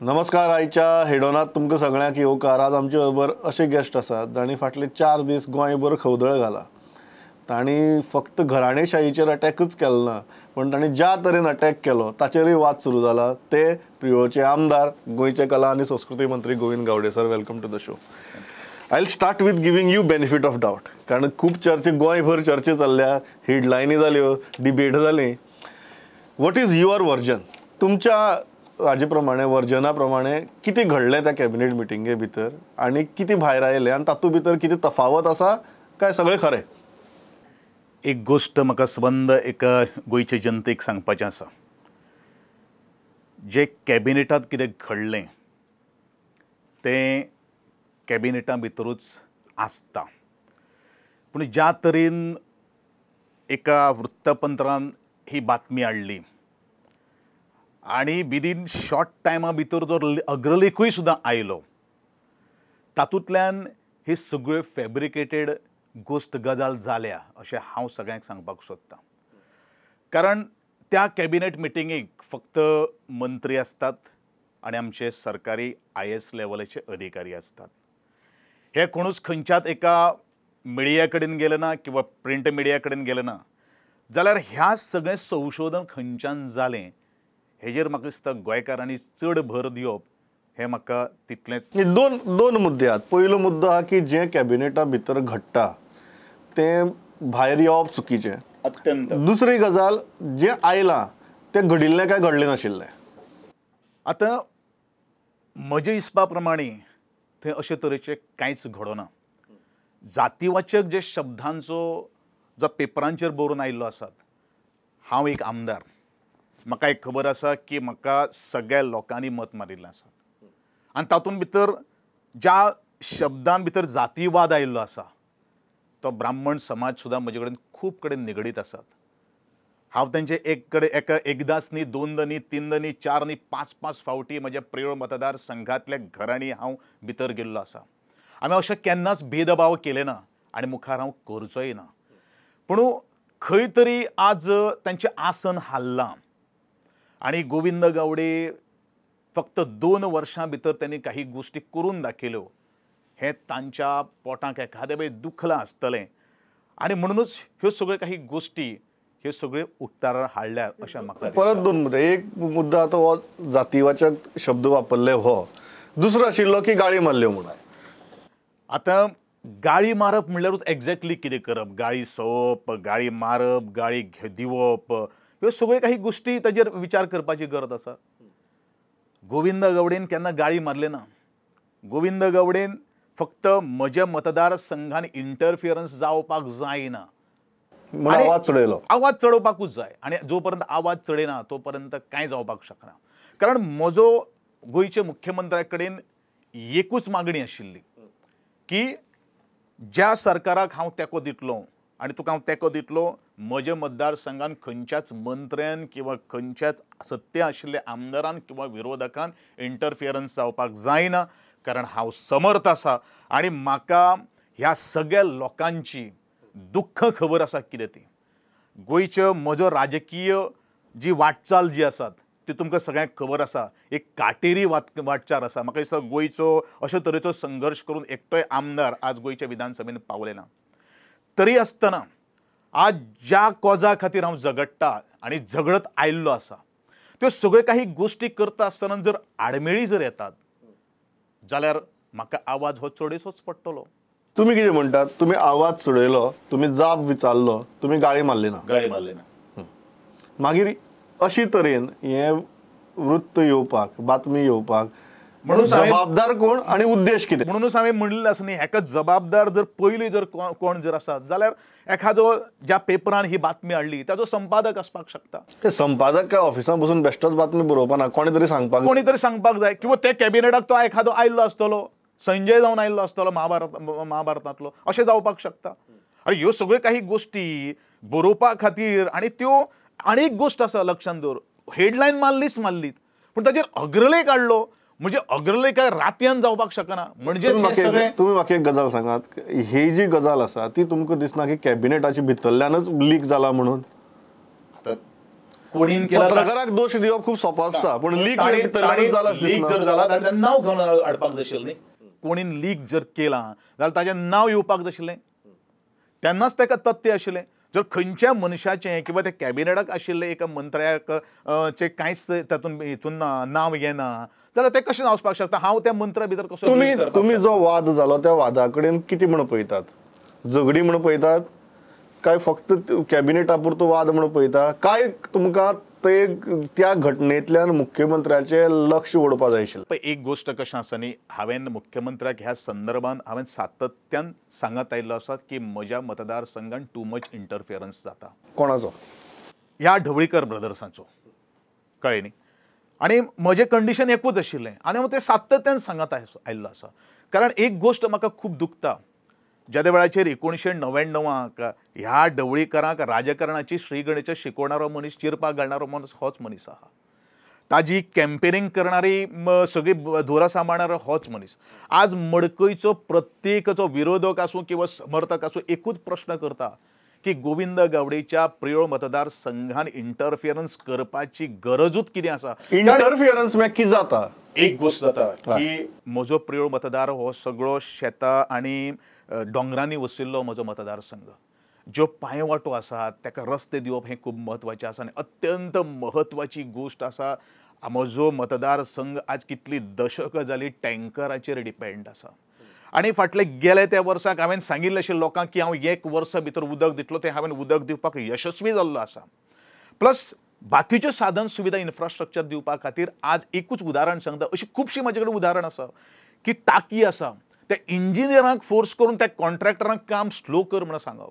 नमस्कार, आयच्या हेडोनात तुमकां सगळ्यांक येवकार. आज आमचे बरोबर अशे गेस्ट आसात जांणी फाटले 4 दीस गोंयभर खवदळ घाला. तांणी फक्त घराणेशाहीचेर अटॅकच केलो ना, पण तांणी ज्या तरेन अटॅक केलो ताचेरूय वाद सुरू जाला. ते प्रियोळचे आमदार, गोंयचे कला आनी संस्कृती मंत्री Govind Gawde sir, welcome to the show. I will start with giving you benefit of doubt, कारण खूब चर्चे गोंयभर चर्चे चल्ल्या, हेडलायनी जाल्यो, डिबेट जाली. What is your version? तुमच्या हाजे प्रमाणे, वर्जना प्रमाणे कितें घडलें त्या कॅबिनेट मिटिंगे भितर आनी कितें भायर आयलें आनी तातूंत भितर कितें तफावत आसा काय सगळें खरें? एक गोश्ट म्हाका सबंद एका गोंयचे जनतेक सांगपाचें आसा. जे कॅबिनेटांत कितें घडलें तें कॅबिनेटा भितरूच आसता, पूण ज्या तरेन एका वृत्तपत्रान ही बातमी हाडली आनी विदीन शॉर्ट टायमा भितर जो अग्रलेखूय सुद्दां आयलो, तातूंतल्यान ही सगळ्यो फॅब्रिकेटेड गोश्ट गजाल जाल्या अशें हांव सगळ्यांक सांगपाक सोदतां. कारण त्या कॅबिनेट मिटिंगेक फक्त मंत्री आसतात आनी आमचे सरकारी IAS लेवलाचे अधिकारी आसतात. हे कोणूच खंयच्याच एका मिडिया कडेन गेले ना किंवा प्रिंट मिडिया कडेन गेले ना, जाल्यार ह्या सगळें संशोधन खंयच्यान जालें हेजेर म्हाका दिसता गोंयकारांनी चड भर दिवप हें म्हाका तितलेंच. दोन मुद्दे आहात. पयलो मुद्दो आहा की जें कॅबिनेटा भितर घडटा तें भायर येवप चुकीचें अत्यंत. दुसरी गजाल, जें आयलां तें घडिल्लें काय घडलें नाशिल्लें? आतां म्हज्या हिसपा प्रमाणे थंय अशे तरेचें कांयच घडना. जातीवाचक जे शब्दांचो जो पेपरांचेर बरोवन आयिल्लो आसात, हांव एक आमदार, म्हाका एक खबर आसा की म्हाका सगळ्या लोकांनी मत मारिल्लें आसा आनी तातूंत भितर ज्या शब्दां भितर जातीवाद आयिल्लो आसा तो ब्राह्मण समाज सुद्दां म्हजे कडेन खूब कडेन निगडीत आसात. हांव तांचे एक कडेन एका एकदांच न्ही, दोनदां न्ही, तिनदां न्ही, 4 न्ही, 5-5 फावटी म्हज्या प्रियोळ मतदार संघांतल्या घरांनी हांव भितर गेल्लो आसा. हांवें अशें केन्नाच भेदभाव केले ना आनी मुखार हांव करचोय ना, पूण खंय तरी आज तांचें आसन हाल्लां आनी गोविंद गावडे फक्त 2 वर्सां भितर त्यांनी काही गोश्टी करून दाखयल्यो हें तांच्या पोटाक एखादे वेळ दुखलां आसतलें आनी म्हणूनच ह्यो सगळ्यो काही गोश्टी ह्यो सगळ्यो उक्ताडार हाडल्यात अशें म्हाका. परत 2 मुद्दे. एक मुद्दो आतां हो जातीवाचक शब्द वापरले हो, दुसरो आशिल्लो की गाळी मारल्यो म्हणून. आतां गाळी मारप म्हणल्यारूच एक्झॅक्टली कितें करप? गाळी सवप, गाळी मारप, गाळी दिवप, ह्यो सगळ्यो काही गोश्टी ताजेर विचार करपाची गरज आसा. गोविंद गावडेन केन्ना गाळी मारले ना. गोविंद गावडेन फक्त म्हज्या मतदारसंघान इंटरफियरन्स जावपाक जायना, आवाज चडयलो, आवाज चडोवपाकूच जाय आनी जो पर्यंत आवाज चडयना तो पर्यंत कांय जावपाक शकना. कारण म्हजो गोंयच्या मुख्यमंत्र्या कडेन एकूच मागणी आशिल्ली की ज्या सरकाराक हांव तेंको दितलो आनी तुका हांव तेंको दितलो, म्हज्या मतदारसंघान खंयच्याच मंत्र्यान किंवा खंयच्याच सत्य आशिल्ल्या आमदारान किंवा विरोधकान इंटरफियरन्स जावपाक जायना, कारण हांव समर्थ आसा आनी म्हाका ह्या सगळ्या लोकांची दुख्ख खबर आसा कितें ती. गोंयच्यो म्हजो राजकीय जी वाटचाल जी आसात ती तुमकां सगळ्यांक खबर आसा, एक काटेरी वाटचाल आसा. म्हाका दिसता गोंयचो अशे तरेचो संघर्श करून एकटोय आमदार आज गोंयच्या विधानसभेन पावले ना. तरी आसतना आज ज्या कॉजा खातीर हांव झगडटा आनी झगडत आयिल्लो आसा त्यो सगळ्यो काही गोश्टी करता आसतना जर आडमेळी जर येतात जाल्यार म्हाका आवाज हो चडयचोच पडटलो. तुमी कितें म्हणटात? तुमी आवाज चडयलो, तुमी जाप विचारलो, तुमी गाळी मारली ना. गाळी मारली ना. मागीर अशी तरेन हें वृत्त येवपाक, बातमी येवपाक म्हणून जबाबदार कोण आनी उद्देश कितें? म्हणूनच हांवें म्हणिल्लें आसा न्ही, हेका जबाबदार जर पयलीं जर कोण जर आसा जाल्यार एखादो ज्या पेपरान ही बातमी हाडली ताजो संपादक आसपाक शकता. ते संपादक काय ऑफिसांत बसून बेश्टोच बातमी बरोवपा ना, कोणी तरी सांगपाक, कोणी तरी सांगपाक जाय. किंवा ते कॅबिनेटाक तो एखादो आयिल्लो आसतलो, संजय जावन आयिल्लो आसतलो महाभारतांतलो, अशें जावपाक शकता. आनी ह्यो सगळ्यो काही गोश्टी बरोवपा खातीर आनी त्यो आनी एक गोश्ट आसा लक्षांत दवर, हेडलायन मारलीच मारली पूण ताजेर अग्रलेख हाडलो म्हणजे अग्रलेख रातयान जावपाक शकना. म्हणजे तुमी म्हाका एक गजाल सांगात, ही जी गजाल आसा ती तुमकां दिसना की कॅबिनेटाची भितरल्यानच लीक जाला म्हणून? कोणीन केला पत्रकाराक दोश दिवप खूब सोंपो आसता, पूण लीक लीक जर जाला जाल्यार नांव घेवन हाडपाक जाय आशिल्लें न्ही. कोणीन लीक जर केला जाल्यार ताजें नांव येवपाक जाय आशिल्लें, तेन्नाच ताका तथ्य आशिल्लें. जर खंयच्या मनशाचें किंवा त्या कॅबिनेटाक आशिल्लें एका मंत्र्याक चें कांयच तातूंत हितून नांव येना जाल्यार तें कशें वचपाक शकता? हांव त्या मंत्र्या भितर कसो? तुमी जो वाद जालो त्या वादा कडेन कितें म्हूण पळयतात? झगडी म्हूण पळयतात काय फक्त कॅबिनेटा पुरतो वाद म्हूण पळयता काय तुमकां ते त्या घटनेंतल्यान मुख्यमंत्र्याचें लक्ष ओडपा जाय आशिल्लें? पळय, एक गोश्ट कशें आसा न्ही, हांवें मुख्यमंत्र्याक ह्या संदर्भान हांवें सातत्यान सांगत आयिल्लो आसा की म्हज्या मतदारसंघान टू मच इंटरफियरन्स जाता. कोणाचो? ह्या ढवळीकर ब्रदर्सांचो, कळ्ळें न्ही. आनी म्हजें कंडिशन एकूच आशिल्लें आनी हांव तें सातत्यान सांगत आयिल्लो आसा. कारण एक गोश्ट म्हाका खूब दुखता, ज्या वेळाचेर 1999 ह्या ढवळीकरांक राजकारणाची श्रीगणेचे शिकोवणारो मनीस, चिरपाक घालणारो मनीस होच मनीस आहा. ताजी कॅम्पेनिंग करणारी सगळी धुरा सांबाळणारो होच मनीस. आज मडकयचो प्रत्येकाचो विरोधक आसूं किंवा समर्थक आसूं एकूच प्रश्न करता की गोविंद गावडेच्या प्रियोळ मतदारसंघान इंटरफियरन्स करपाची गरजूच कितें आसा? इंटरफियरन्स म्हळ्यार कितें जाता? एक गोश्ट जाता की म्हजो प्रियोळ मतदार हो सगळो शेतां आनी दोंगरांनी वशिल्लो म्हजो मतदारसंघ. ज्यो पांयवाटो आसात ताका रस्ते दिवप हें खूब म्हत्वाचें आसा आनी अत्यंत म्हत्वाची गोश्ट आसा. म्हजो मतदारसंघ आज कितली दशकां जाली टँकराचेर डिपेंड आसा. आनी फाटले गेले त्या वर्साक हांवें सांगिल्लें आशिल्लें लोकांक की हांव एक वर्सा भितर उदक दितलो, तें हांवें उदक दिवपाक यशस्वी जाल्लो आसा. प्लस बाकीच्यो साधन सुविधा इन्फ्रास्ट्रक्चर दिवपा खातीर आज एकूच उदाहरण सांगता, अशी खुबशीं म्हजे कडेन उदाहरण आसा की टाकी आसा त्या इंजिनियरांक फोर्स करून त्या कॉन्ट्रॅक्टरांक काम स्लो कर म्हणून सांगप.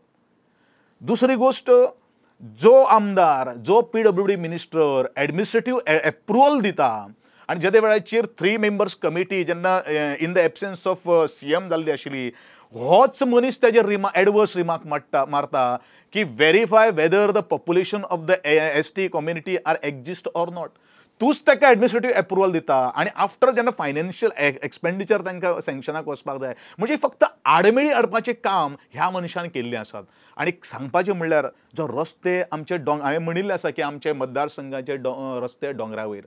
दुसरी गोश्ट, जो आमदार, जो PWD minister administrative approval दिता आनी ज्या वेळाचेर 3 मेंबर्स कमिटी जेन्ना in the absence of CM जाल्ली आशिल्ली, होच मनीस ताजेर एडवर्स रिमार्क मारता की verify whether the population of the ST community are exist or not. तूंच ताका एडमिनिस्ट्रेटीव एप्रुवल दिता आनी आफ्टर जेन्ना फायनान्शियल एक्सपेंडिचर तांकां सँक्शनाक वचपाक जाय, म्हणजे फक्त आडमेळी हाडपाचें काम ह्या मनशान केल्लें आसात. आनी सांगपाचें म्हणल्यार जो रस्ते आमचे हांवें म्हणिल्लें आसा की आमचे मतदारसंघाचे रस्ते दोंगरा वयर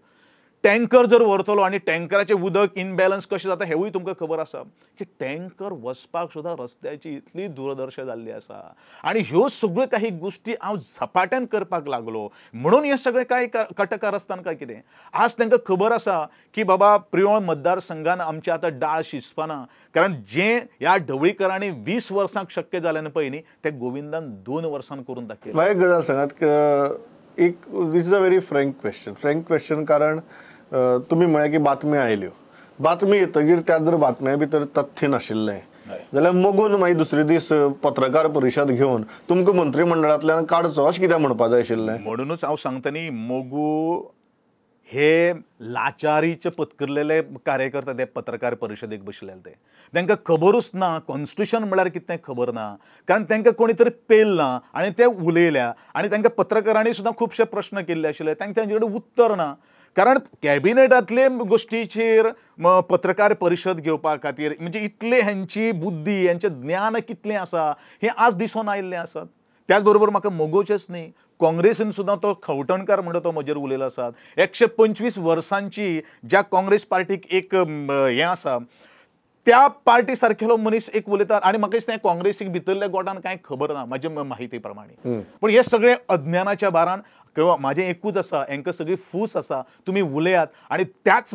टँकर जर व्हरतलो आनी टँकराचें उदक इनबॅलन्स कशें जाता हेवूय तुमकां खबर आसा की टँकर वचपाक सुद्दां रस्त्याची इतली दुर्दशा जाल्ली आसा. आनी ह्यो सगळ्यो काही गोश्टी हांव झपाट्यान करपाक लागलो म्हणून हे सगळे कांय कटकारस्थान काय कितें आज तांकां खबर आसा की बाबा प्रियोळ मतदारसंघान आमचे आतां डाळ शिजपाना, कारण जें ह्या ढवळीकरांनी 20 वर्सांक शक्य जालें न्ही पळय न्ही तें गोविंदान 2 वर्सां करून दाखयलें. म्हाका एक गजाल सांगात, एक this is a very frank question, frank question, कारण तुमी म्हळें की बातमी आयल्यो, बातमी येतगीर त्या जर बातम्या भितर तथ्य नाशिल्लें जाल्यार मगून मागीर दुसरे दीस पत्रकार परिशद घेवन तुमकां मंत्रीमंडळांतल्यान काडचो अशें कित्याक म्हणपा जाय आशिल्लें? म्हणूनच हांव सांगता न्ही, मगू हे लाचारीचे पत्करलेले कार्यकर्ते ते पत्रकार परिशदेक बशिल्ले ते तांकां खबरूच ना कॉन्स्टिट्युशन म्हळ्यार कितें खबर ना, कारण तांकां कोणी तरी पेल ना आनी ते उलयल्या आनी तांकां पत्रकारांनी सुद्दां खुबशे प्रश्न केल्ले आशिल्ले, तांकां तांचे कडेन उत्तर ना. कारण कॅबिनेटांतले गोश्टीचेर पत्रकार परिशद घेवपा खातीर म्हणजे इतले हेंची बुद्धी, हेंचें ज्ञान कितलें आसा हें आज दिसून आयिल्लें आसा. त्याच बरोबर म्हाका मगोचेच न्ही, काँग्रेसीन सुद्दां तो खवटणकार म्हणटा तो म्हजेर उलयलो आसा. 125 वर्सांची ज्या काँग्रेस पार्टीक एक हें आसा त्या पार्टी सारकेलो मनीस एक उलयता आनी म्हाका दिसता काँग्रेसीक भितरल्या गोटान कांय खबर ना म्हाजे माहिती प्रमाणे. पूण हे सगळे अज्ञानाच्या भारान किंवा म्हाजें एकूच आसा, हांकां सगळी फूस आसा, तुमी उलयात. आनी त्याच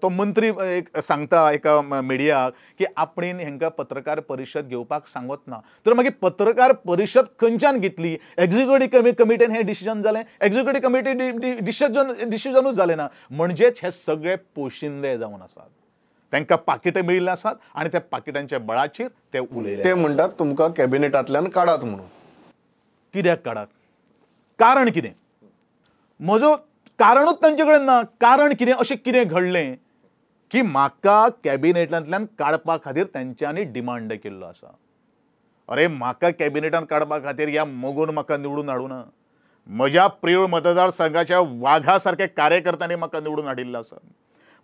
तो मंत्री एक सांगता एका मिडियाक की आपणेन हांकां पत्रकार परिशद घेवपाक सांगत ना, तर मागीर पत्रकार परिशद खंयच्यान घेतली? एक्झिक्युटीव कमिटीन हें डिसिजन जालें, एक्झिक्युटीव कमिटी डिसिजनूच जालें ना, म्हणजेच हे सगळे पोशिंदे जावन आसात, तांकां पाकिटां मेळिल्लीं आसात आनी त्या पाकिटांच्या बळाचेर ते उलयले. ते म्हणटात तुमकां कॅबिनेटांतल्यान काडात म्हणून. कित्याक काडात? कारण कितें? म्हजो कारणूच तांचे कडेन ना. कारण कितें, अशें कितें घडलें की म्हाका कॅबिनेटांतल्यान काडपा खातीर तांच्यांनी डिमांड केल्लो आसा? अरे म्हाका कॅबिनेटान काडपा खातीर ह्या मगोन म्हाका निवडून हाडूना, म्हज्या प्रियोळ मतदारसंघाच्या वाघा सारक्या कार्यकर्त्यांनी म्हाका निवडून हाडिल्लो आसा,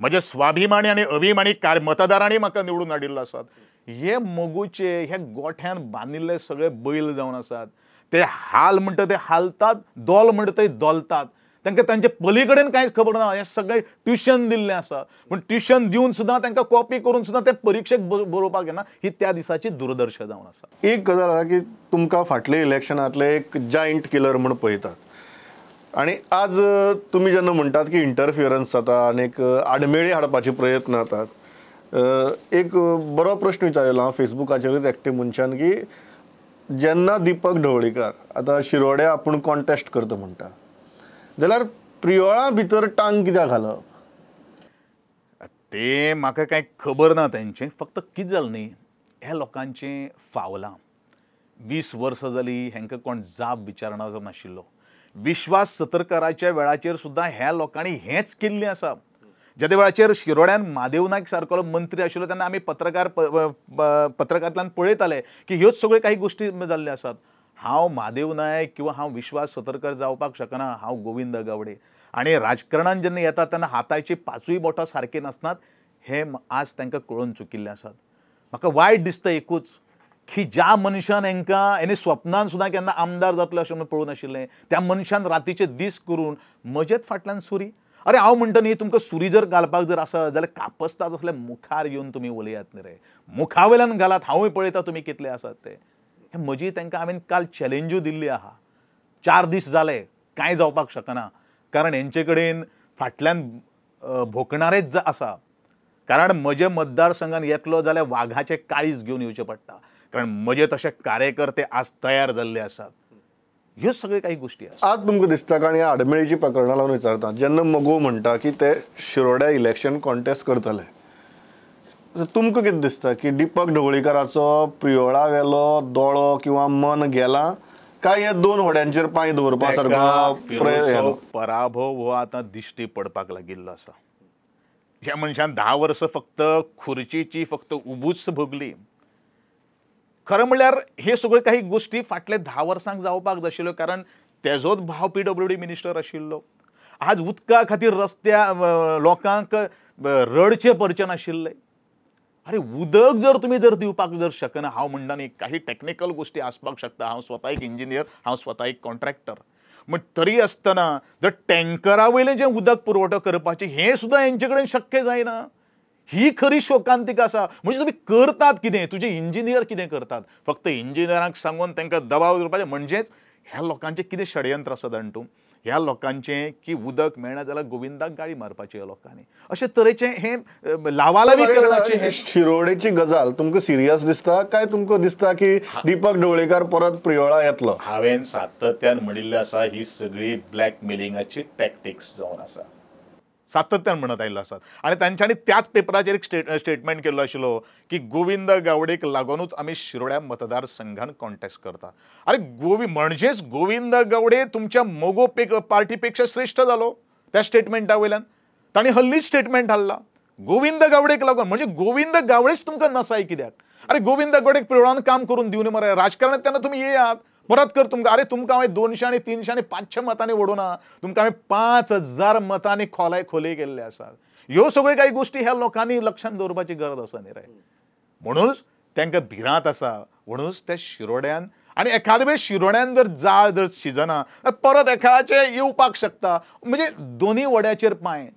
म्हज्या स्वाभिमानी आनी अभिमानी मतदारांनी म्हाका निवडून हाडिल्लो आसात. हे मगोचे हे गोठ्यान बांदिल्ले सगळे बैल जावन आसात, ते हाल म्हणटा ते हालतात, दोल म्हणटा ते दोलतात, तांकां तांचे पली कडेन कांयच खबर ना. हें सगळें ट्युशन दिल्लें आसा, पूण ट्युशन दिवन सुद्दां तांकां कॉपी करून सुद्दां ते परिक्षेक बरोवपाक येना. ही त्या दिसाची दुर्दर्शा जावन आसा. एक गजाल आसा की तुमकां फाटले इलेक्शनांतले एक जायंट किलर म्हूण पळयतात आनी आज तुमी जेन्ना म्हणटात की इंटरफियरन्स जाता आनी एक आडमेळी हाडपाचे प्रयत्न जातात, एक बरो प्रश्न विचारिल्लो हांव फेसबुकाचेरूच एक्टिव मनशान की जेन्ना दीपक ढवळीकार आतां शिरोड्या आपूण कॉन्टेस्ट करता म्हणटा जाल्यार प्रियोळा भितर टांग कित्याक घालप तें म्हाका कांय खबर ना तेंचें. फक्त कितें जालें न्ही, ह्या लोकांचें फावलां 20 वर्सां जालीं, हेंकां कोण जाप विचारना नाशिल्लो. विश्वास सतरकाराच्या वेळाचेर सुद्दां ह्या लोकांनी हेंच केल्लें आसा. ज्या वेळाचेर शिरोड्यान म्हादेव नायक सारको मंत्री आशिल्लो तेन्ना आमी पत्रकारांतल्यान पळयताले की ह्योच सगळ्यो काही गोश्टी जाल्ल्यो आसात. हांव म्हादेव नायक किंवा हांव विश्वास सतरकर जावपाक शकना, हांव गोविंद गावडे. आनी राजकारणान जेन्ना येता तेन्ना हाताची पांचूय बोटां सारकीं नासनात हें आज तांकां कळून चुकिल्लें आसात. म्हाका वायट दिसता एकूच की ज्या मनशान हेंकां हेणे स्वप्नान सुद्दां केन्ना आमदार जातलो अशें म्हणून पळोवंक नाशिल्लें, त्या मनशान रातीचे दीस करून म्हजेच फाटल्यान सुरी. अरे हांव म्हणटा न्ही, तुमकां सुरी जर घालपाक जर आसा जाल्यार कापस्ताद असले मुखार येवन तुमी उलयात न्ही रे, मुखा वयल्यान घालात, हांवूय पळयता तुमी कितले आसात ते. हे म्हजी तांकां हांवें काल चॅलेंजूय दिल्ली आहा. 4 दीस जाले कांय जावपाक शकना, कारण हेंचे कडेन फाटल्यान भोंकणारेच आसा. कारण म्हजे मतदारसंघान येतलो जाल्यार वाघाचें काळीज घेवन येवचें पडटा, कारण म्हजे तशे कार्यकर्ते आज तयार जाल्ले आसात. ह्यो सगळ्यो काही गोष्टी आसात. आज तुमकां दिसता कारण ह्या आडमेळीची प्रकरणां लावन विचारता, जेन्ना मगो म्हणटा की ते शिरोड्या इलेक्शन कॉन्टेस्ट करतले, तुमकां कितें दिसता की दीपक ढवळीकाराचो प्रियोळा वेलो दोळो किंवा मन गेला काय हे 2 होड्यांचेर पांय दवरपा सारको पराभव हो आतां दिश्टी पडपाक लागिल्लो आसा. ज्या मनशान 10 वर्सां फक्त खुर्चीची फक्त उबूच भोगली, खरें म्हणल्यार हे सगळ्यो काही गोश्टी फाटल्या 10 वर्सांक जावपाक जाय आशिल्ल्यो, कारण तेजोच भाव PWD minister आशिल्लो. आज उदका खातीर रस्त्या लोकांक रडचें पडचें नाशिल्लें. अरे उदक जर तुमी जर दिवपाक जर शकना, हांव म्हणटा न्ही काही टॅक्निकल गोश्टी आसपाक शकता, हांव स्वता एक इंजिनियर, हांव स्वता एक कॉन्ट्रॅक्टर, म्हण तरी आसतना जर टँकरा वयलें जें उदक पुरवठो करपाचें हें सुद्दां हेंचे कडेन शक्य जायना. ही खरी शोकांतिका आसा. म्हणजे तुमी करतात कितें, तुजे इंजिनियर कितें करतात, फक्त इंजिनियरांक सांगून तांकां दबाव दवरपाचें. म्हणजेच ह्या लोकांचें कितें षडयंत्र आसा जाणा तूं, ह्या लोकांचें की उदक मेळना जाल्यार गोविंदाक गाळी मारपाची ह्या लोकांनी, अशे तरेचें हें लावालावी करपाचें. हे शिरोडेची गजाल तुमकां सिरियस दिसता काय तुमकां दिसता की दीपक ढवळीकार परत प्रियोळा येतलो? हांवें सातत्यान म्हणिल्लें आसा, ही सगळी ब्लॅकमेलिंगाची टॅक्टिक्स जावन आसा, सातत्यान म्हणत आयिल्लो आसात. आनी तांच्यांनी त्याच पेपराचेर एक स्टेटमेंट केल्लो आशिल्लो की गोविंद गावडेक लागूनच आमी शिरोड्या मतदारसंघान कॉन्टेस्ट करता. अरे म्हणजेच गोविंद गावडे तुमच्या मगो पार्टीपेक्षा श्रेष्ठ जालो त्या स्टेटमेंटा वयल्यान. तांणी हल्लीच स्टेटमेंट हाडला गोविंद गावडेक लागून, म्हणजे गोविंद गावडेच तुमकां नसाय कित्याक? अरे गोविंद गावडेक प्रियोळान काम करून दिवन मरे राजकारणात तेन्ना तुमी येयात परत कर तुमकां. अरे तुमकां हांवें 200 आनी 300 आनी 500 मतांनी वडोवना, तुमकां हांवें 5000 मतांनी खोलाय खोले केल्ले आसात. ह्यो सगळ्यो काही गोश्टी ह्या लोकांनी लक्षांत दवरपाची गरज आसा न्ही रे. म्हणूनच तांकां भिरांत आसा, म्हणूनच त्या शिरोड्यान आनी एखादे वेळ शिरोड्यान जर जाळ जर शिजना परत एखाद्याचें येवपाक शकता. म्हणजे दोनूय वड्याचेर पांय.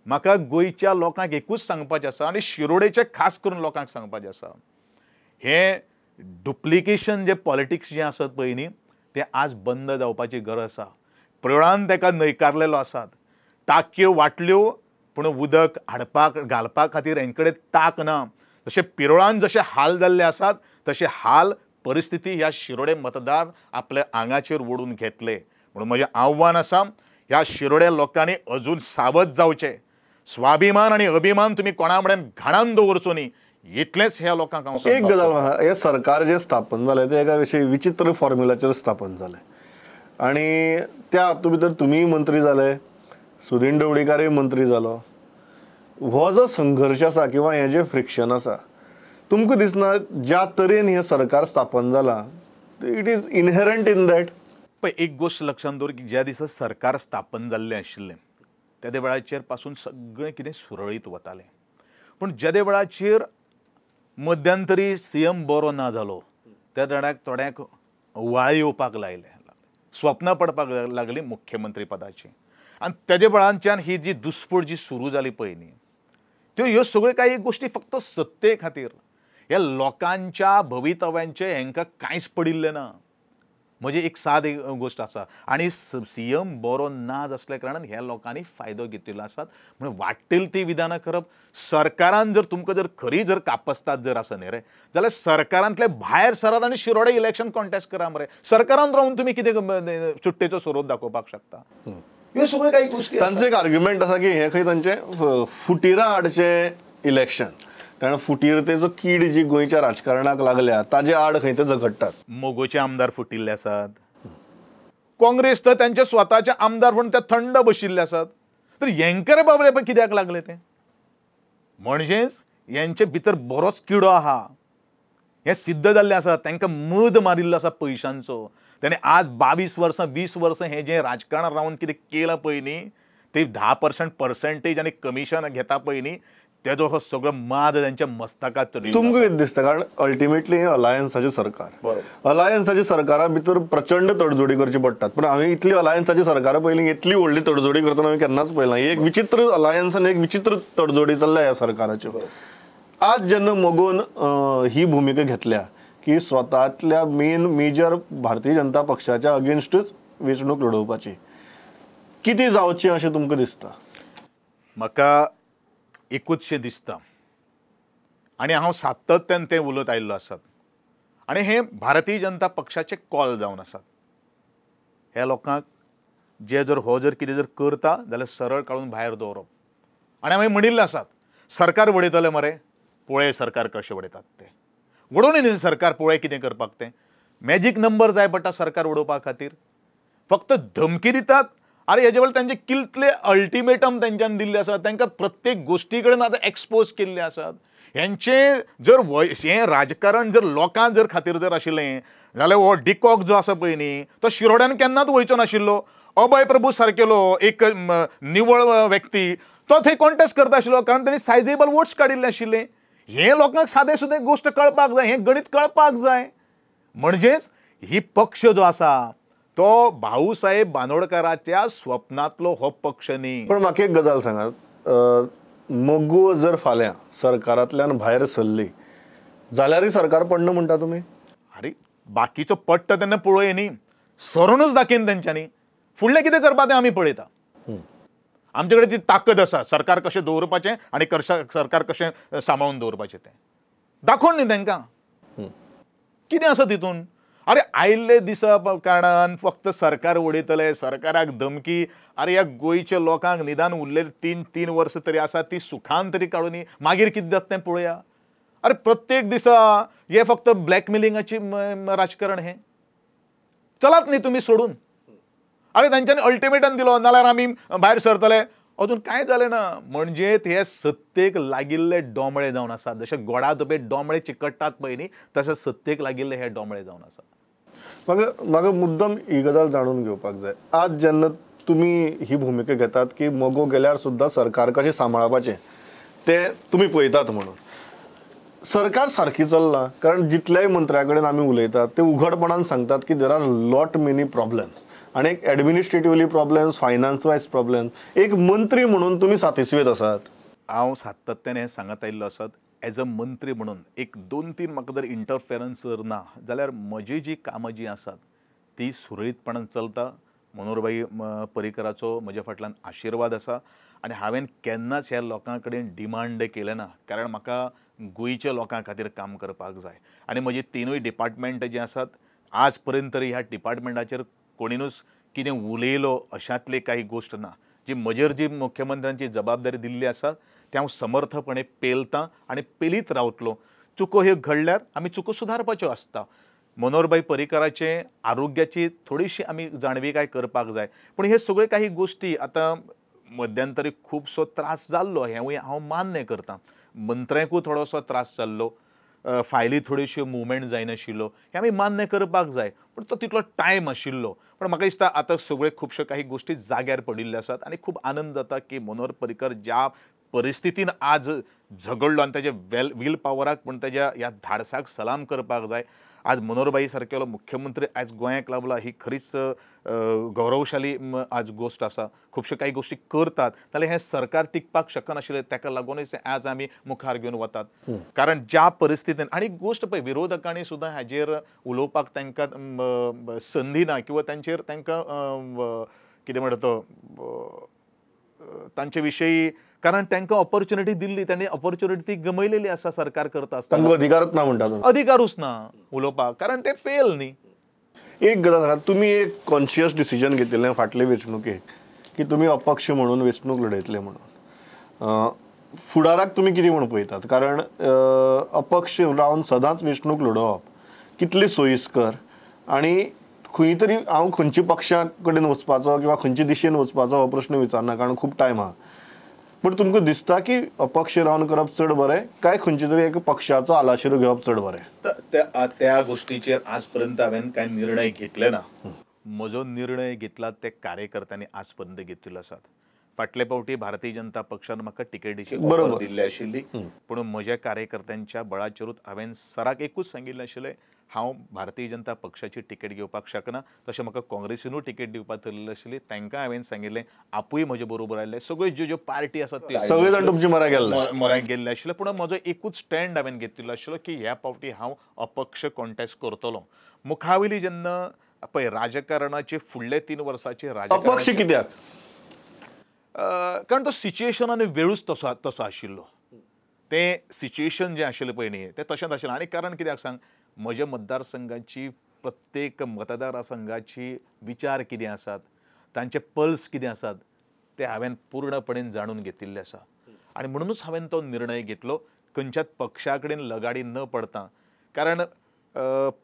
म्हाका गोंयच्या लोकांक एकूच सांगपाचें आसा आनी शिरोडेचे खास करून लोकांक सांगपाचें आसा, हें डुप्लिकेशन जे पॉलिटिक्स जें आसत पळय न्ही तें आज बंद जावपाची गरज आसा. प्रियोळान ताका न्हयकारलेलो आसात, टाकयो वांटल्यो पूण उदक हाडपाक घालपा खातीर हेंचे कडेन ताक ना. जशें पिरोळान जशे हाल जाल्ले आसात तशे हाल परिस्थिती ह्या शिरोडे मतदार आपल्या आंगाचेर ओडून घेतले. म्हणून म्हजें आव्हान आसा ह्या शिरोडे लोकांनी अजून सावध जावचें. स्वाभिमान आनी अभिमान तुमी कोणा कडेन घाणान दवरचो न्ही, इतलेंच ह्या लोकांक हांव एक गजाल. हें सरकार जें स्थापन जालें तें एका विशय विचित्र फॉर्म्युलाचेर स्थापन जालें आनी त्या हातूंत भितर तुमीय मंत्री जाले, सुदीन ढवळीकारय मंत्री जालो. हो जो संघर्श आसा किंवा हें जें फ्रिक्शन आसा, तुमकां दिसना ज्या तरेन हें सरकार स्थापन जालां it is inherent in that? पळय एक गोश्ट लक्षांत दवर की ज्या दिसा सरकार स्थापन जाल्लें आशिल्लें त्या वेळाचेर पासून सगळें कितें सुरळीत वतालें. पूण जेदे वेळाचेर मध्यंतरी सीएम बरो ना जालो त्या वेळाक थोड्यांक वाळ येवपाक लायले, स्वप्नां पडपाक लागली मुख्यमंत्री पदाची. आनी तेजे बळांच्यान ही जी दुस्फोट जी सुरू जाली पळय न्ही, त्यो ह्यो सगळ्यो काही गोश्टी फक्त सत्ते खातीर, ह्या लोकांच्या भवितव्यांचें हेंकां कांयच पडिल्लें ना. म्हजी एक सादी गोश्ट आसा आनी सी एम बरो ना आसल्या कारणान ह्या लोकांनी फायदो घेतिल्लो आसात. म्हणून वाडटेल ती विधानां करप, सरकारान जर तुमकां जर खरी जर कापस्तात जर आसा न्ही रे जाल्यार सरकारांतले भायर सरात आनी शिरोडे इलेक्शन कॉन्टेस्ट करा मरे. सरकारान रावन तुमी कितें चुट्टेचो स्वरूप दाखोवपाक शकता. ह्यो सगळ्यो काही गोश्टी. तांचो एक आर्ग्युमेंट आसा की हें खंय तांचें फुटिरा आडचें इलेक्शन, कारण फुटीरतेचो कीड जी गोंयच्या राजकारणाक लागल्या ताजे आड खंय ते झगडटात. मोगोचे आमदार फुटिल्ले आसात, काँग्रेस तर त्यांचे स्वताचे आमदार म्हणून ते थंड बशिल्ले आसात, तर हेंकां रे बाबले पळय कित्याक लागले ते? म्हणजेच हेंचे भितर बरोच किडो आहा हें सिद्ध जाल्लें आसा. तांकां मद मारिल्लो आसा पयशांचो. ताणें आज 22 वर्सां 20 वर्सां हें जें राजकारणात रावन कितें केलां पळय न्ही, ते 10% पर्सेंटेज आनी कमिशन घेता पळय न्ही, तेजो हो सगळो माद त्यांच्या मस्तकात चडिल्लो. तुमकां कितें दिसता? कारण अल्टिमेटली हें अलायन्साचें सरकार, अलायन्साच्या सरकारा भितर प्रचंड तडजोडी करची पडटात. पूण हांवें इतली अलायन्साची सरकारां पयलीं इतली व्हडली तडजोडी करतना हांवें केन्नाच पळयला. एक विचित्र अलायन्स आनी एक विचित्र तडजोडी चल्ल्या ह्या सरकाराच्यो. आज जेन्ना मोगोन ही भुमिका घेतल्या की स्वतांतल्या मेन मेजर भारतीय जनता पक्षाच्या अगेन्स्टच वेंचणूक लडोवपाची, कितें जावचें अशें तुमकां दिसता? म्हाका एकूचशें दिसता आनी हांव सातत्यान तें उलयत आयिल्लो आसात आनी हें भारतीय जनता पक्षाचें कॉल जावन आसात. ह्या लोकांक जे जर हो जर कितें जर करता जाल्यार सरळ काडून भायर दवरप. आनी हांवें म्हणिल्लें आसात, सरकार वडयतलें मरे, पळय सरकार कशें वडयतात तें, वडोवनी न्ही सरकार, पळय कितें करपाक तें. मॅजीक नंबर जाय पडटा सरकार उडोवपा खातीर. फक्त धमकी दितात. आरे हेजे वेळार तांचे कितले अल्टिमेटम तेंच्यांनी दिल्ले आसात, तांकां प्रत्येक गोश्टी कडेन आतां एक्सपोज केल्ले आसात. हेंचें जर हें राजकारण जर लोकां जर खातीर जर आशिल्लें जाल्यार हो डिकॉक जो आसा पळय न्ही तो शिरोड्यान केन्नाच वयचो नाशिल्लो. अभय प्रभू सारकेलो एक निवळ व्यक्ती तो थंय कॉन्टेस्ट करता आशिल्लो, कारण तांणी सायजेबल वोट्स काडिल्ले आशिल्ले. हें लोकांक सादें सुदें गोश्ट कळपाक जाय, हें गणीत कळपाक जाय. म्हणजेच ही पक्ष जो आसा तो भाऊसाहेब बांदोडकाराच्या स्वप्नांतलो हो पक्ष न्ही. पण म्हाका एक गजाल सांगात, मगो जर फाल्यां सरकारांतल्यान भायर सरली जाल्यारय सरकार पडना म्हणटा तुमी? अरे बाकीचो पडटा तेन्ना पळोवया न्ही, सरूनच दाखयन तेंच्यांनी. फुडलें कितें करपा तें आमी पळयता. आमचे कडेन ती ताकद आसा सरकार कशें दवरपाचें आनी सरकार कशें सांबाळून दवरपाचें तें दाखोवन न्ही तांकां. कितें आसा तितून? अरे आयिल्ले दिसा कारणान फक्त सरकार उडयतले, सरकाराक धमकी. अरे ह्या गोंयच्या लोकांक निदान उरलेले 3-3 वर्सां तरी आसा ती सुखान तरी काडूनी, मागीर कितें जाता तें पळोवया. अरे प्रत्येक दिसा हे फक्त ब्लॅकमेलिंगाची राजकारण हें चलात न्ही तुमी सोडून. अरे तांच्यांनी अल्टिमेटम दिलो नाल्यार आमी भायर सरतले, अजून कांय जालें ना. म्हणजे हे सत्तेक लागिल्ले डोंबळे जावन आसात. जशे गोडा धोबे डोंबळे चिकट्टात पळय न्ही, तशे सत्तेक लागिल्ले हे डोंबळे जावन आसात. म्हाका मुद्दम ही गजाल जाणून घेवपाक जाय, आज जेन्ना तुमी ही भुमिका घेतात की मगो गेल्यार सुद्दां सरकार कशें सांबाळपाचें तें तुमी पळयतात म्हणून, सरकार सारकी चल्लां? कारण जितल्याय मंत्र्या कडेन आमी उलयतात ते उघडपणान सांगतात की there are lot many problems, आनी एक administratively problems, finance wise problems. एक मंत्री म्हणून तुमी सातिस्वेद आसात? हांव सातत्यान हें सांगत आयिल्लो आसात, एज अ मंत्री म्हणून एक 2-3 म्हाका जर इंटरफेरन्स जर ना जाल्यार म्हजी जी कामां जीं आसात ती सुरळीतपणान चलता. मनोहरभाई पर्रीकराचो म्हज्या फाटल्यान आशिर्वाद आसा आनी हांवें केन्नाच ह्या लोकां कडेन डिमांड केलें ना, कारण म्हाका गोंयच्या लोकां खातीर काम करपाक जाय. आनी म्हजी 3 डिपार्टमेंट जीं आसात आज पर्यंत तरी ह्या डिपार्टमेंटाचेर कोणीनूच कितें उलयलो अशांतली कांय गोश्ट ना. जी म्हजेर जी मुख्यमंत्र्यांची जबाबदारी दिल्ली आसा तें हांव समर्थपणे पेलतां आनी पेलीत रावतलो. चुको ह्यो घडल्यार आमी चुको सुदारपाच्यो आसता. मनोहरभाई पर्रीकराचे आरोग्याची थोडीशी आमी जाणविकाय करपाक जाय, पूण हे सगळे काही गोश्टी आतां मध्यंतरी खुबसो त्रास जाल्लो हेंवूय हांव मान्य करतां. मंत्र्यांकूय थोडोसो त्रास जाल्लो, फायली थोड्योश्यो मुवमेंट जायनाशिल्लो, हें आमी मान्य करपाक जाय, पूण तो तितलो टायम आशिल्लो. पूण म्हाका दिसता आतां सगळे खुबश्यो काही गोश्टी जाग्यार पडिल्ल्यो आसात आनी खूब आनंद जाता की मनोहर पर्रीकर ज्या परिस्थितीन आज झगडलो आनी ताच्या will पावराक, पूण ताज्या ह्या धाडसाक सलाम करपाक जाय. आज मनोहरभाई सारकेलो मुख्यमंत्री आज गोंयाक लाभला ही खरीच गौरवशाली आज गोश्ट आसा. खुबश्यो कांय गोश्टी करतात जाल्यार हें सरकार टिकपाक शकनाशिल्लें, ताका लागूनच आज आमी मुखार घेवन वतात. कारण ज्या परिस्थितीन आनी गोश्ट पळय विरोधकांनी सुद्दां हाजेर उलोवपाक तांकां संदी ना किंवा तांचेर तांकां कितें म्हणटा तो तांचे विशयी, कारण तांकां ऑपॉर्च्युनिटी दिल्ली, तांणी ऑपॉर्च्युनिटी ती गमयलेली आसा सरकार करता आसतना. अधिकारच ना म्हणटा, अधिकारूच ना उलोवपाक, कारण ते फेल न्ही. एक गजाल सांगा, तुमी एक कॉन्शियस डिसिजन घेतिल्लें फाटले वेंचणुकेक की तुमी अपक्ष म्हणून वेंचणूक लढयतले म्हणून, फुडाराक तुमी कितें म्हूण पळयतात? कारण अपक्ष रावन सदांच वेंचणूक लडोवप कितली सोयीस्कर आनी खंय तरी हांव खंयच्या पक्षा कडेन वचपाचो किंवा खंयचे दिशेन वचपाचो हो प्रश्न विचारना, कारण खूब टायम आहा. पूण तुमकां दिसता की अपक्ष रावन करप चड बरें काय खंयचे तरी एका पक्षाचो आलाशिरो घेवप चड बरें? त्या गोष्टीचेर आज पर्यंत हांवें कांय निर्णय घेतले ना. म्हजो निर्णय घेतला ते कार्यकर्त्यांनी आज पर्यंत घेतिल्लो आसात. फाटले फावटी भारतीय जनता पक्षान म्हाका तिकेटीची ऑफर दिल्ली आशिल्ली, पूण म्हज्या कार्यकर्त्यांच्या बळाचेरूच हांवें सराक एकूच सांगिल्लें आशिल्लें, हांव भारतीय जनता पक्षाची तिकेट घेवपाक शकना. तशें म्हाका काँग्रेसीनूय तिकेट दिवपाक थरलेली आशिल्ली, तांकां हांवें सांगिल्लें, आपूय म्हजे बरोबर आयिल्ले, सगळ्यो ज्यो ज्यो पार्टी आसात त्यो सगळे जाण तुमचे मरा गेल्ले मरा गेल्ले आशिल्ले. पूण म्हजो एकूच स्टँड हांवें घेतिल्लो आशिल्लो की ह्या फावटी हांव अपक्ष कॉन्टेस्ट करतलो. मुखावयली जेन्ना पळय राजकारणाचे फुडले 3 वर्साचे अपक्ष कित्याक? कारण तो सिच्युएशन आनी वेळूच तसो तसो आशिल्लो. तें सिच्युएशन जें आशिल्लें पळय न्ही तें तशेंच आशिल्लें. आनी कारण कित्याक सांग, म्हज्या मतदारसंघाची प्रत्येक मतदारसंघाची विचार कितें आसात, तांचे पल्स कितें आसात ते हांवें पूर्णपणे जाणून घेतिल्ले आसा. आनी म्हणूनच हांवें तो निर्णय घेतलो खंयच्याच पक्षा कडेन लगाडी न पडता. कारण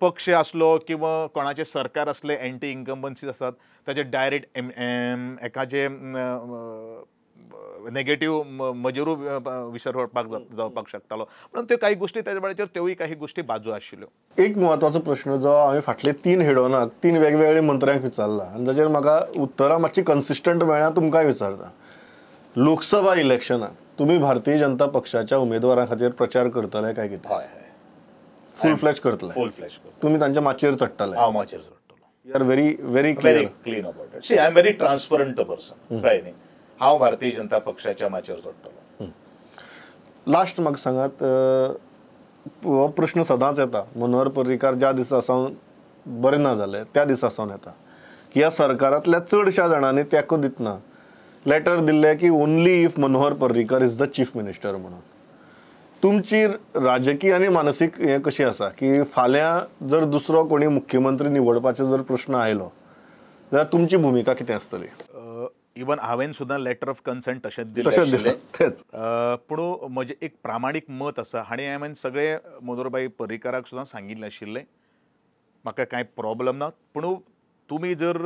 पक्ष आसलो किंवा कोणाचें सरकार आसलें, एंटी इन्कम्बन्सीज आसात, ताचे डायरेक्ट एकाचे नेगेटीव म्हजेरूय विसर पडपाक जावपाक शकतालो. म्हणून त्यो काही गोष्टी त्याच्या वेळाचेर त्योय काही गोष्टी बाजू आशिल्ल्यो. एक म्हत्वाचो प्रश्न जो हांवें फाटले 3 हेडोनाक 3 वेगवेगळे मंत्र्यांक विचारला आनी ताचेर म्हाका उत्तरां मातशी कन्सिस्टंट मेळ्ळ्या, तुमकांय विचारता. लोकसभा इलेक्शनाक तुमी भारतीय जनता पक्षाच्या उमेदवारां खातीर प्रचार करतले काय कितें? हय हय, फूल फ्लॅश करतले. फूल फ्लॅश. तुमी तांच्या माचयेर चडटले? हांव माचयेर चडटलो. You are very very clear clean about it. See, I am very transparent person. कळ्ळें न्ही? हांव भारतीय जनता पक्षाच्या माचयेर चडटलो. लास्ट म्हाका सांगात, हो प्रश्न सदांच येता, मनोहर पर्रीकार ज्या दिसा सावन बरें ना जालें त्या दिसा सावन येता की ह्या सरकारांतल्या चडश्या जाणांनी तेंको दितना लेटर दिल्लें की only if Manohar Parrikar is the chief minister म्हणून. तुमची राजकीय आनी मानसीक हें कशी आसा की फाल्यां जर दुसरो कोणी मुख्यमंत्री निवडपाचो जर प्रश्न आयलो जाल्यार तुमची भुमिका कितें आसतली? इवन हांवें सुद्दां लेटर ऑफ कन्सेंट तशेंच दिलें आशिल्लें, पूण म्हजें एक प्रामाणीक मत आसा आनी हांवें सगळे मनोहरभाई पर्रीकाराक सुद्दां सांगिल्लें आशिल्लें, म्हाका कांय प्रॉब्लम ना, पूण तुमी जर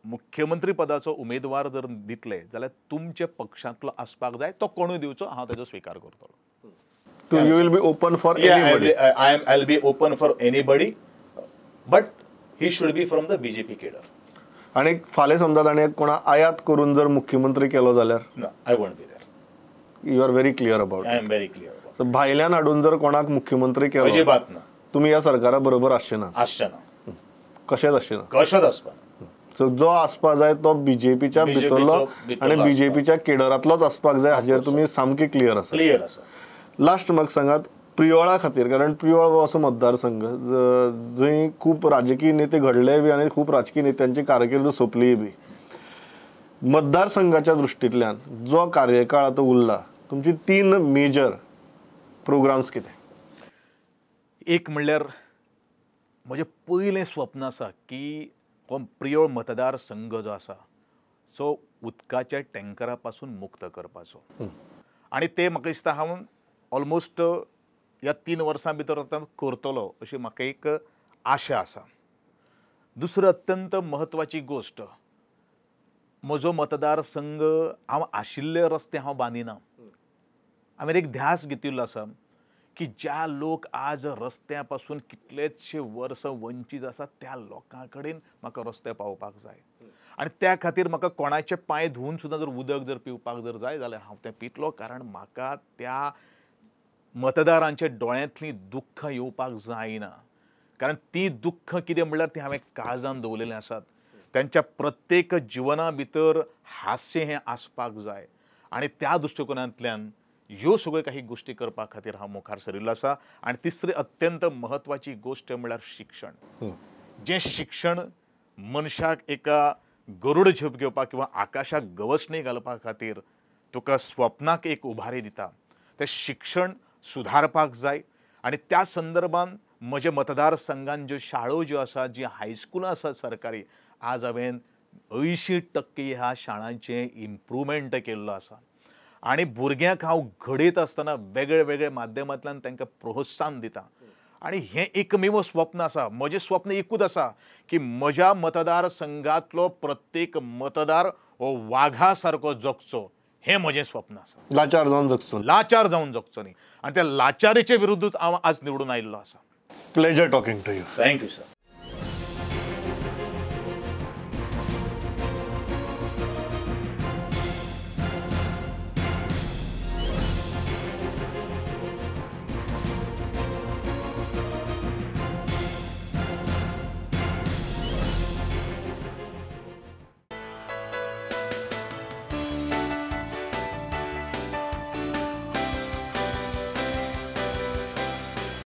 मुख्यमंत्री पदाचो उमेदवार जर दितले जाल्यार तुमच्या पक्षांतलो आसपाक जाय, तो कोणूय दिवचो, हांव ताजो स्विकार करतलो. You will be open for anybody? I will be open for anybody, but he should be from the BJP cadre. आनी फाल्यां समजा ताणें कोणा आयात करून जर मुख्यमंत्री केलो जाल्यार? ना, I won't be there. You are very clear about? I am very clear. So भायल्यान हाडून जर कोणाक मुख्यमंत्री केलो, अजिबात ना, तुमी ह्या सरकारा बरोबर आसचे ना? आसचे ना, कशेंच आसचे ना, कशेंच आसपा ना. सो जो आसपा जाय तो बीजेपीच्या भितरलो आनी बीजेपीच्या केडरांतलोच आसपाक जाय, हाचेर तुमी सामके क्लियर आसा? क्लियर आसा. लास्ट म्हाका सांगात, प्रियोळा खातीर, कारण प्रियोळ हो असो मतदारसंघ जंय खूब राजकीय नेते घडले बी आनी खूब राजकीय नेत्यांची कारकीर्द सोंपलीय बी, मतदारसंघाच्या दृश्टींतल्यान जो कार्यकाळ आतां उरला, तुमची 3 मेजर प्रोग्राम्स कितें? एक म्हणल्यार म्हजें पयलें स्वप्न आसा की हो प्रियोळ मतदारसंघ जो आसा सो उदकाच्या टँकरा पासून मुक्त करपाचो. आनी तें म्हाका दिसता हांव ऑलमोस्ट ह्या 3 वर्सां भितर आतां करतलो अशी म्हाका एक आशा आसा. दुसरी अत्यंत म्हत्वाची गोश्ट, म्हजो मतदारसंघ हांव आशिल्ले रस्ते हांव बांदिना. हांवें एक ध्यास घेतिल्लो आसा की ज्या लोक आज रस्त्या पासून कितलेशे वर्सां वंचीत आसा त्या लोकां कडेन म्हाका रस्ते पावोवपाक जाय. आनी त्या खातीर म्हाका कोणाचे पांय धुवन सुद्दां जर उदक जर पिवपाक जर जाय जाल्यार हांव तें पितलो, कारण म्हाका त्या मतदारांच्या दोळ्यांतलीं दुख्खां येवपाक जायना. कारण ती दुख्ख कितें म्हणल्यार ती हांवें काळजान दवरलेलीं आसात. त्यांच्या प्रत्येक जिवना भितर हास्य हें आसपाक जाय आनी त्या दृश्टिकोनांतल्यान ह्यो सगळ्यो काही गोश्टी करपा खातीर हांव मुखार सरिल्लो आसा. आनी तिसरी अत्यंत म्हत्वाची गोश्ट म्हणल्यार शिक्षण. जें शिक्षण मनशाक एका गरुड झेप घेवपाक किंवा आकाशाक गवसणी घालपा खातीर तुका स्वप्नाक एक उभारी दिता, तें शिक्षण सुदारपाक जाय. आनी त्या संदर्भान म्हज्या मतदारसंघान ज्यो शाळो ज्यो आसात, जी हायस्कुलां आसात सरकारी, आज हांवें 80% ह्या शाळांचें इम्प्रुवमेंट केल्लो आसा. आनी भुरग्यांक हांव घडयत आसतना वेगळे वेगळे माध्यमांतल्यान तांकां प्रोत्साहन दिता. आनी हें एकमेव स्वप्न आसा. म्हजें स्वप्न एकूच आसा की म्हज्या मतदारसंघांतलो प्रत्येक मतदार हो वाघा सारको जगचो, हें म्हजें स्वप्न आसा. लाचार जावन जगचो, लाचार जावन जगचो न्ही. आनी त्या लाचारीचे विरुद्धूच हांव आज निवडून आयिल्लो आसा. Pleasure talking to you. Thank you sir.